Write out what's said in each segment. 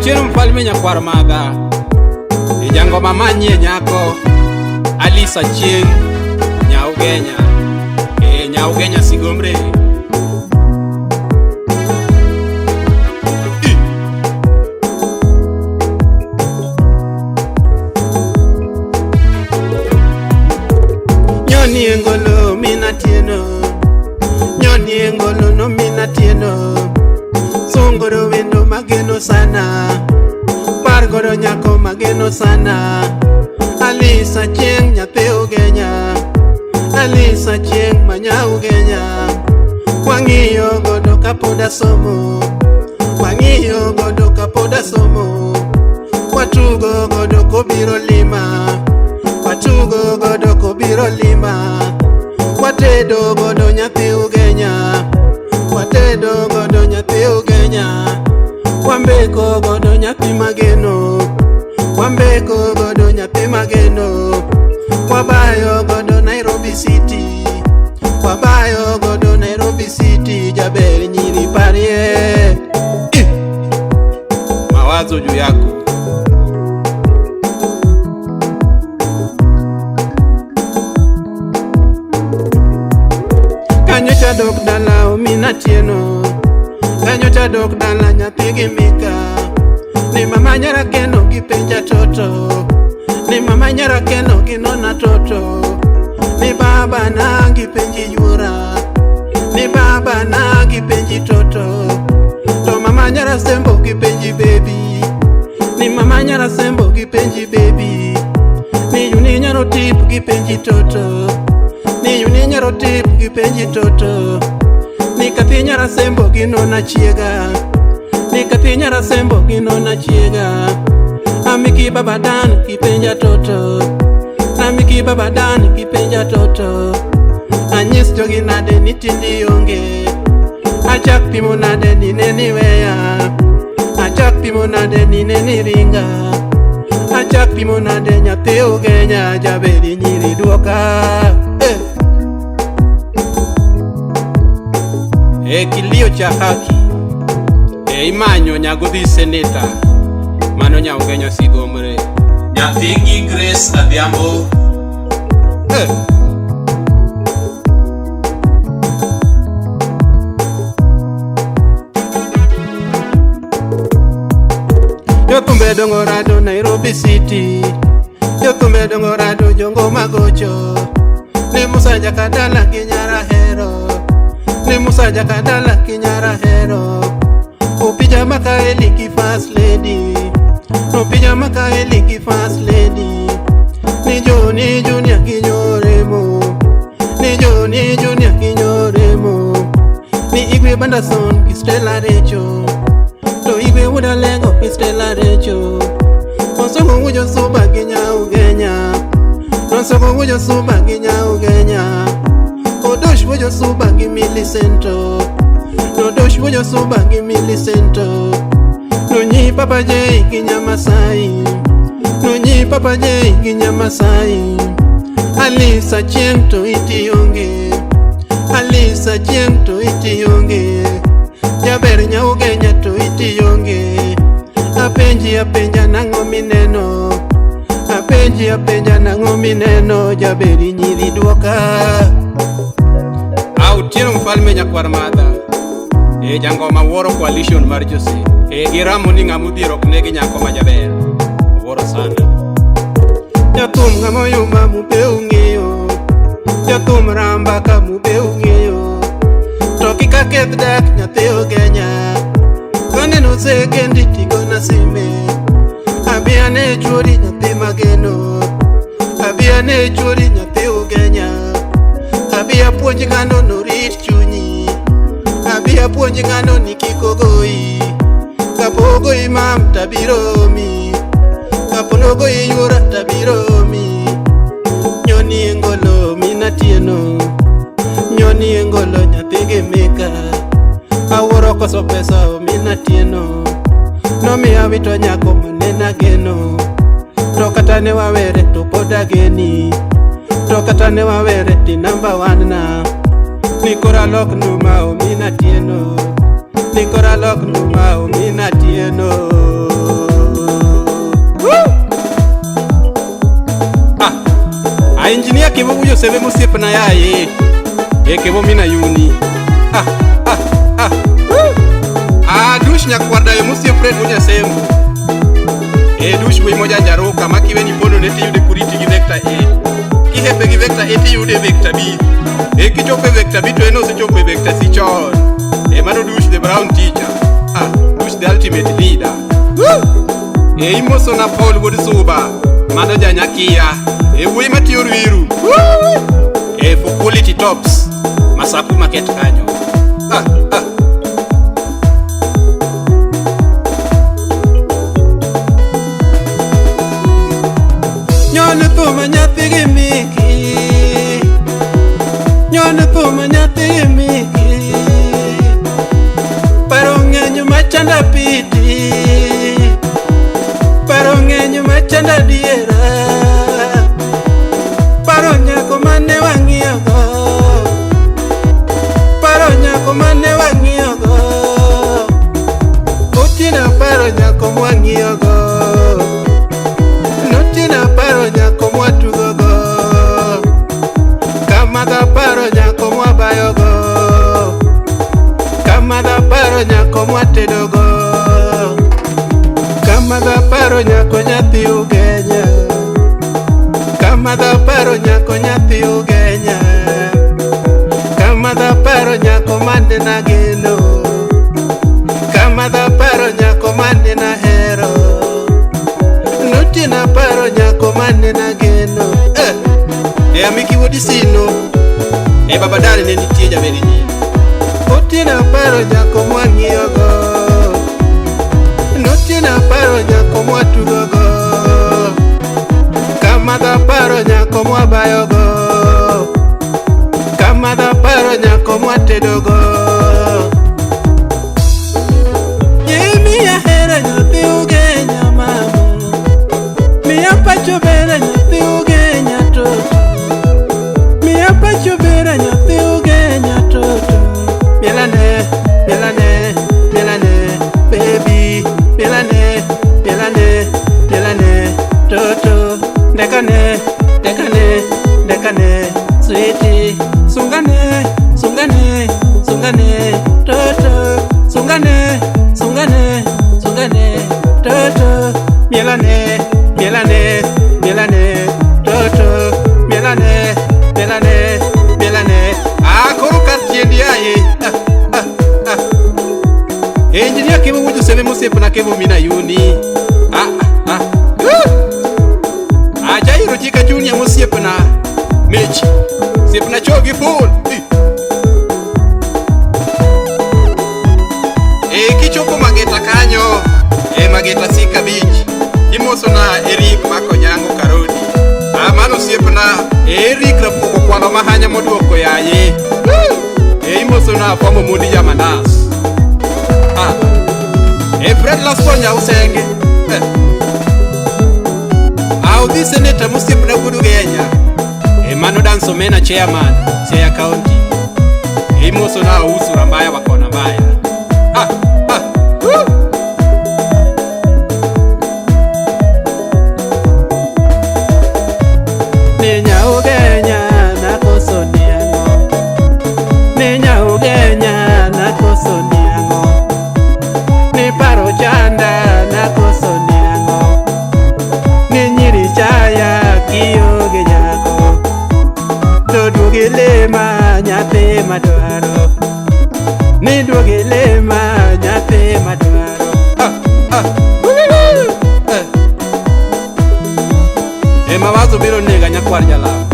Otieno mfalme nyakwar madha. E jangoma manyie nyako Alisa Chieng Nyaugenya. E Nyaugenya Sigomre. Nyoni engolo mina tieno. Nyoni engolo no mina tieno. Songoro wendo mageno sana. Pargoro nyako mageno sana. Alisa Chieng nyathi Ugenya. Alisa Chieng manya Ugenya. Wang'iyo godo kapod asomo. Wang'iyo godo kapod asomo. Watugo godo kobiro lima. Watugo godo kobiro lima. Watedo godo nyathi Ugenya. Watedo godo nyathi Ugenya. Wambeko godo nyathi mageno. Wambeko godo nyathi mageno. Wabayo godo Nairobi City. Wabayo godo Nairobi City. Jaber nyiri parie. Mawazo juu yako. Kanyocha dok dala omina tieno. Kanyocha dok dala nyathi gi mika. Ni mama nyara keno gi penja toto. Ni mama nyara keno gi nona toto. Ni baba na gi penji yuora. Ni baba na gi penji toto. To mama nyara sembo gi penji baby. Ni mama nyara sembo gi penji baby. Ni yuni nyaro tip gi penji toto. Ni yuni nyaro tip gi penji toto. Ni kathi nyara sembo gi nona chiega. Ni kathi nyara sembo gi nona chiega. Amiki baba dan ki penja toto. Amiki baba dan ki penja toto. Anyis jogi nade ni tindi onge. Achak pimo nade ni ne ni weya. Achak pimo nade ni ne ni ringa. Achak pimo nade nyathi Ugenya jaberi nyiri duoka. Eh. E kilio cha haki. E imanyo nyagodhi seneta. Mano Nyaugenya Sigomre. Nyathigi Grace Adhiambo. Eh. Jothumbe dongo rado Nairobi City. Jothumbe dongo rado jongo magocho. Ni Musa Jakadala gi nyara hero. Ni Musa Jakadala gi nyara hero. Opija Makaeli gi first lady. Opija Makaeli gi first lady. Ni Joni Junior gi nyoremo. Ni Joni Junior gi nyoremo. Ni Igwe Bandason gi Stella Recho. To Igwe wuod Alengo gi Stella Recho. Osongo wujo suba gi Nyaugenya. Nosongo wujo suba gi Nyaugenya. Odosh wujo suba gi Millicento. Nodosh wujo suba gi Millicento. Nonyi Papa J gi Nyamasai. Nonyi Papa J gi Nyamasai. Alisa Chieng to iti onge. Alisa Chieng to iti onge. Jaber Nyaugenya to iti onge. Apenji apenja nang'o mineno. Apenji apenja nang'o mineno. Jaberi nyiri duoka. Otieno mfalme nyakwar madha. E jangoma wuoro coalition mar Jose. E giramo ni ng'ama odhier ok negi nyako ma jaber. Wuoro sana. Jathum ng'ama oyuma mube ung'eyo. Jathum ramba ka mube ung'eyo. To kik aketh dak nyathi Ugenya. Kaneno sekendi tigona sime. Abi ane chuori nyathi mageno. Abi ane chuori nyathi Ugenya. Abi apuonj ng'ano norit chunyi. Abi apuonj ng'ano ni kik ogoyi. Kapo ogoyi mam tabiro mi. Kapo nogoyi yuora tabiro mi. Nyoni engolo mina tieno. Nyoni engolo nyathi gi mika. Awuoro koso pesa omina tieno. Nomiya wito nyako manene ageno. To kata ne wawere to pod ageni. To kata ne wawere ti namba wan na. Ni koro alok numa omina tieno. Ni koro alok numa omina tieno. A engineer Kevo wuyo sebe mosiepna yaye. E Kevo mina yuni. Ah, ah, ah. Woo! Ah, dush nyakwar dayo mosiep Fred Munyasembo. E dush wuoyi mojanjaruka ma kiwe ni pondo ne tiyude kuriti gi vector A. Kihepe gi vector A tiyude vector B. E kichopo e vector B to en osechopo e vector C chon. E mano dush the brown teacher. Ah, dush the ultimate leader. Woo! E imoso na Paul wuod Suba. Mano janyakia. E wuoyi matiyo Ruiru. Woo! E for quality tops. Masaku market kanyo. Ah, ah. Nyon thum nyathi gi miki. Nyon thum nyathi gi miki. Paro ng'eny machanda piti. Paro ng'eny machanda diera. Paro nyako mane wang'iyogo. Paro nyako mane wang'iyogo. Otieno paro nyako mwang'iyogo. Notieno paro nyako mwatugogo. Kamadha paro nyako mwabayogo. Kamadha paro nyako mwatedogo. Kamadha paro nyako nyathi Ugenya. Kamadha paro nyako nyathi Ugenya. Kamadha paro nyako mane nageno. Kamadha paro nyako mane nahero. Notieno paro nyako mane nageno. Eh. E amiki wuod Sino. E baba dani ne nitie jaber nyi. Otieno paro nyako mwang'iyogo. Notieno paro nyako mwatugogo. Kamadha paro nyako mwabayogo. Kamadha paro nyako mwatedogo. Miya hera nyathi Ugenya mama. Miya pacho bera nyathi Ugenya toto. Miya pacho bera nyathi Ugenya toto. Mielane, mielane, mielane, baby. Mielane, mielane, mielane, toto. Dekane, dekane, dekane, sweetie. Sungane, sungane, sungane, toto. Sungane, sungane, sungane, toto. Mielane, mielane, mielane, toto. Mielane, mielane, mielane. Ah, koro kar tiendi yaye. Ah, ah, ah. Engineer Kevo wujo sebe mosiepna Kevo mina yuni. Ah, ah, ah. Woo! Ajairo chika junior mosiepna. Mich. Osiepna chogi full. E kichopo Mageta kanyo. E Mageta Sika Beach. Imoso na Eric Makonyango Karodi. Ah, mano osiepna Eric Rapuko kwalo mahanya moduoko yaye. Woo! E imoso na Fomo Mudi Jamanas. Ah. E Fred Lasponya Usenge. Eh. Audhi seneta mosiepna wuod Ugenya. E mano Danso Mena chairman, Siaya County. E imoso na Ausu Rambaya wakona mbaya. Ah, ah. Woo! Ni nya Ugenya nakoso niang'o. Ni nya Ugenya nakoso niang'o. Ni paro chanda nakoso niang'o. Ni nyiri chaya kionge nyako. To duogi lema nyathi madwaro. Ni duogi lema nyathi madwaro. Ah, ah. Woo! Eh. E mawazo biro nega nyakwar jalamo.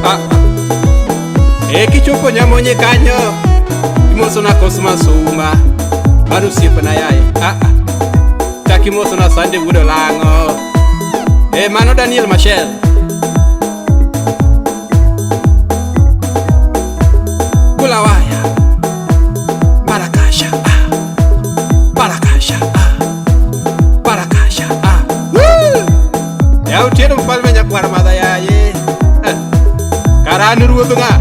Ah, ah. E kichopo nyamonye kanyo imoso na Cosmas Ouma. Mano osiepna yaye. Ah, ah. Chak imoso na Sunday wuod Olang'o. E mano Daniel Machel. Kulawaya. Barakasha. Ah. Barakasha. Ah. Barakasha. Ah. Woo! Ya Otieno mfalme nyakwar madha yaye. Eh. Kara an ruodh ng'a?